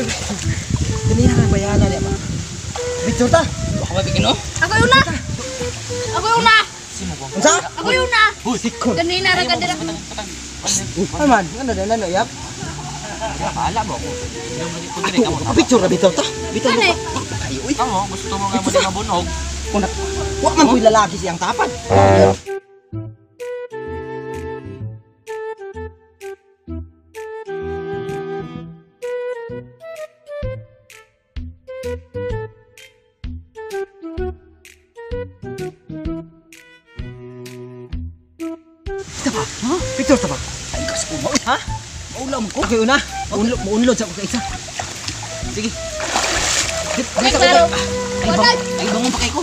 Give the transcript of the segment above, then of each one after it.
Kanina ka bayana niya ba? Picture ta. Baka mabigyan no? Ako yung una. Ako yung una. Unsa? Ako yung una. Sikon. Ganina ra ka dira. Ay man, ano na ano yap? Bahala mo ako. Ato, picture ra bitaw ta. Bitaw Ano mo. eh? Kayo uy. Kamo, gusto mo nga mo na mabunog. Una, wa man ko'y lalaki siyang tapad. Ito ba? Ha? Picture ta ba? Ay, kas ko mo. Ha? Maulam ko. Okay, una. Maunlod, maunlod sa ko kaisa. Sige. Ay, klaro. Ay, bang, ay, bangon pa kay ko.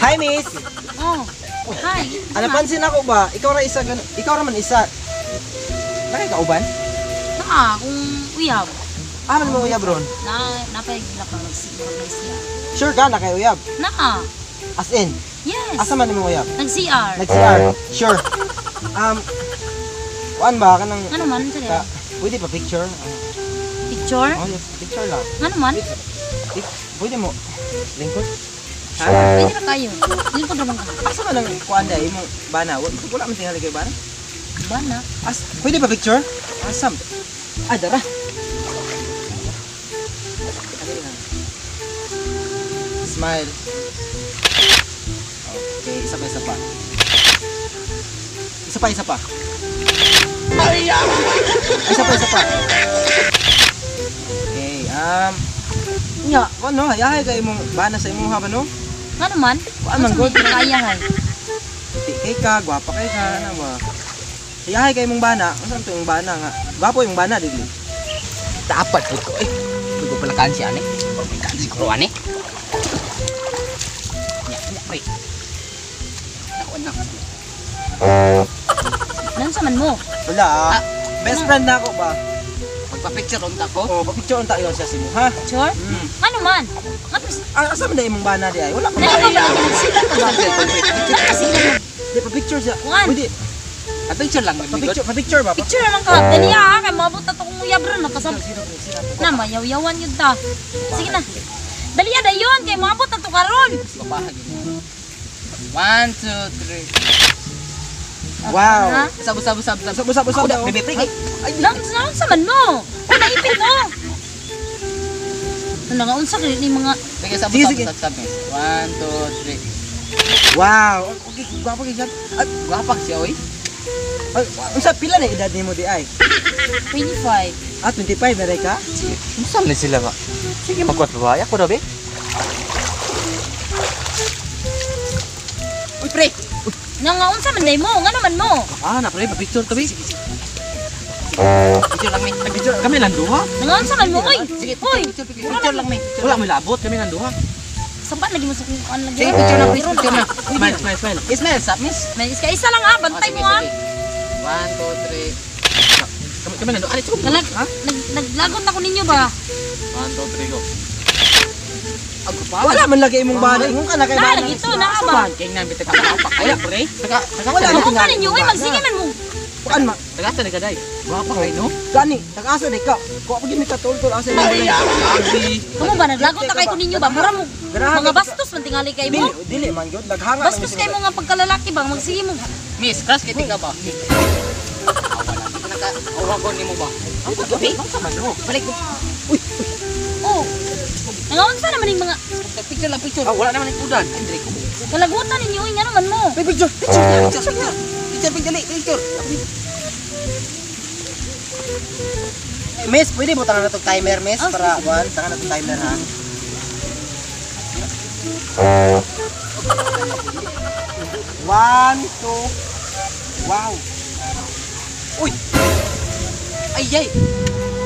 Hi, miss. Oh. Hi. Ano pansin ako ba? Ikaw ra isa ikaw ra man isa. Nakay kauban? Naa, kung uyab. Ah, man mo uyab ron. Na napay gila ka mag-CR. Sure ka na kay uyab. Naa. As in, Yes. asa man mo uyab? Nag-CR. Nag-CR. Sure. Kuan ba ka ng Ano man sa ka, pwede pa picture? Picture? Oh, yes, picture lang. Ano man? Pwede mo. Lingkod? Ha? Pwede ra kayo. Lingkod ra man ka. Asa man ang kuan dai mo bana? Wala man tingali kay bana. Bana. As, pwede pa picture? Asam. Ah, dara. Smile. Okay, isa pa, isa pa. Isa pa, isa pa. Ay, isa pa, isa pa. Okay, nya, ano, hayahay kay imong bana sa imong ba no? Ano man? Kuan man good. Kaya hay. Puti kay ka, gwapa kay ka, ano ba? Hayahay kay imong bana, unsa to imong bana nga? Gwapo imong bana dili. Dapat po ko eh. Pwede ko pala siya ani. Kan siguro ani. Nya, nya, pre. Ako na. Nansa man mo? Wala. Ah, best friend na ako ba? Magpa-picture unta ko. Oh, pa-picture unta yon siya simo, ha? Picture? Mm. Ano man? Ano Ah, asa man na imong bana di ay? Wala ko. Na ikaw ba nag-CR ka ba? Nakasila. Di pa-picture siya. Kuan. Pwede Pa-picture lang gud. pa-picture, pa-picture ba? Picture naman ka. Dali ah, kay maabot na to kong uyab ron nakasab. Na mayaw-yawan yun ta. Sige na. Dali ah, dayon kay maabot na to karon. Papahag. 1 2 3. Wow. Ha? Sab sab sab sab. Usab usab usab. Ako, bebe, pre. Ay, di. Lang sa man mo. Kung naipit mo. Ano nga unsa kay ni mga Sige, sab Sige, sab sige. sab sab. 1 2 3. Wow. Okay, gwapo kay siya. Ay, Gwapak siya oy. ay, unsa pila na edad nimo di ay? 25. Ah, 25 na rin ka? Unsa man sila ba? Sige magkuat ba? Ako daw be. Uy, pre. Nga nga unsa man day mo? Nga naman mo? Ah, na pre, pa-picture to be. Picture lang mi. Ay, picture kami lang duha. Nga unsa man mo oy? Sige, Oy, picture, picture, picture lang mi. Wala may labot kami lang duha. sampan lagi mo sa kung kuan lagi. Sige, picture na, please, picture na. Smile, smile, smile. Smile, sab miss. May iska isa lang ah, bantay mo ah. 1 2 3. Kami kami lang duha. Ali, cukup. Nalag, nag, naglagot ako ninyo ba? 1 2 3 go. Agpa. Wala man lagi imong bana. Ingon ka na kay Na bana. lagi to na ba? King nang bitag ka pa kayo, pre. Taga taga Wala Ako na ka tingali ninyo imong oy, bana. magsige man mo. Kuan ma. Taga sa nagaday. Gwapa kay no. Gani, tag-asa di ka. Kuha pa gini ka tol-tol asa imong balay. Grabe. Kamo ba naglagot na kay ko ninyo ba? Mura mo Ganahan mga ka- bastos man tingali kay mo. Dili, dili man gyud naghanga lang Bastos kay mo nga pagkalalaki ba? Magsige mo. Miss, crush kay ka ba? Wala. Di ko naka awagon nimo ba? Ang gabi. Unsa man no? Balik ko. Oh. Nangaunsa naman ning mga Picture lang, picture. Ah, wala naman ang udan. Andre ko. kalagutan ninyo oy, nga naman mo. May picture, picture, Picture, picture. Picture, picture, dali, picture. Miss, pwede mo tangan na tong timer, miss, Oh, para kuan, tangan na tong timer ha. One, two, wow. Uy, Ay, ay.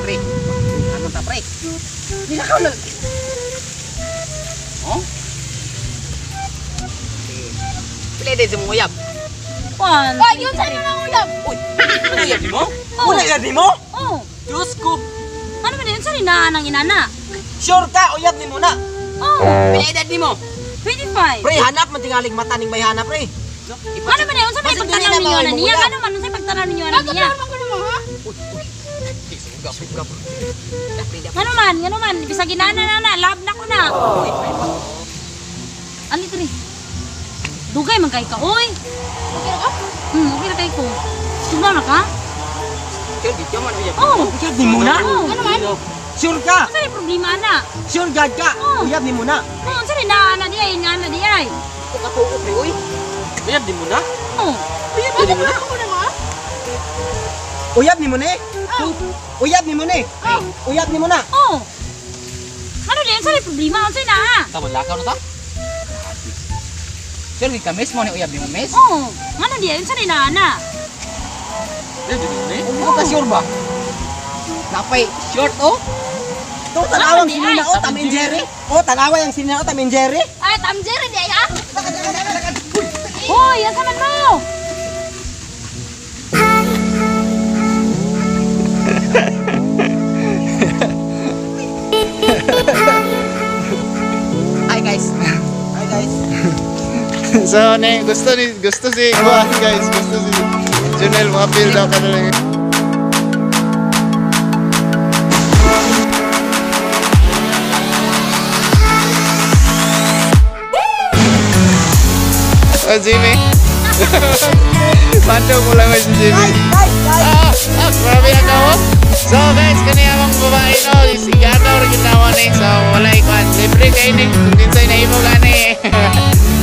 Pre. Ano ta, pre? nilakaw na. Oh? Pili din sa mong uyab. One. Ay, yun sa inyo ng uyab. Uy, ano uyab mo? Oh. Wala yan mo? Oh. Diyos ko. Ano man yun sa ni naa ng inana? Sure ka, uyab ni mo na. Oh, Pila edad nimo? 25. Pre, hanap man tingalig mata ning bayhana, pre. Ano man yun? Unsa may Basig pagtanaw dili na ninyo na mao niya? imong Ano man unsay pagtanaw ninyo na niya? Ano man, ano man, bisag ginana na na, love na ko na. Ali diri. Dugay man kay ka, oy. Okay ra ka? Okay ra kay ko. Tugnaw na ka? Sure gid man uyab. Oh. Uyab ni mo na. Oh. Ano man? Sure ka. Unsa may problema na? Sure gad ka. Oh. Uyab ni mo na. Oh, unsa rin na ana di ay nga ana di ay. Ko ka tuo pre uy. Uyab ni mo na? Oh. Uyab ni mo na? Ako na mo? Uyab ni mo na eh. Uyab ni mo na eh. Uyab ni mo na. Oh. Ano di unsa may problema unsa na? Tama lakaw na ta. Sure gid ka miss mo ni uyab nimo miss. Oh, ngano di ay unsa rin na ana? Uyab ni mo na? Ano ka sure ba? Napay short oh. To tanawang Ano di sinina ay? o Tam and Jerry. O tanawa yung sinina o Tam and Jerry. Ay, tamjere di ay ah. Hoy, asa man mo? Hi guys. Hi guys. So, ne, gusto si Juan, guys, gusto si Junel, makapil daw ka na lang. Oh, Jimmy. Panto ko lang si Jimmy. Guys, guys. Ah, ah, grabe ang ako. So guys, kani among babae no, si Gagaw rin ginawa ni. So wala ikuan, libre kay ni. Kung kinsay nahimo gani.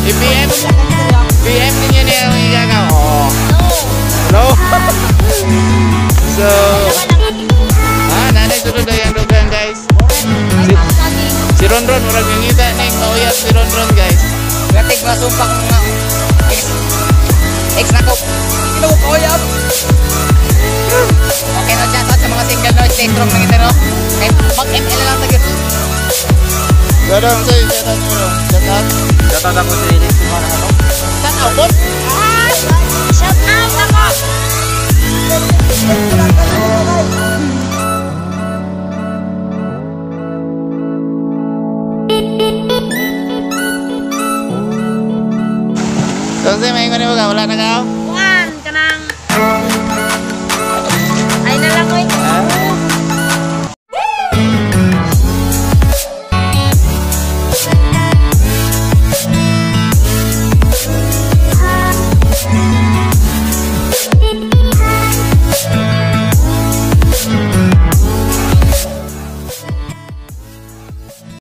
I-PM, PM ninyo ni ang igagaw. Oh. Hello. So, nanay sulod ay ang dugang guys. Si Ronron, murag nangita ni, kauyap si Ronron guys. Gatig mga sumpak mga ex ex na ko. Ino ko uyab. Okay no, shout out sa mga single no, stay strong lang ito no. Kay mag ML na lang tayo. Dodong, say, shout out mo. Shout out. Shout out ako si Alex Kumara ako. Shout out, bot. Shout out ako. So, say, may mo ka, wala na ka?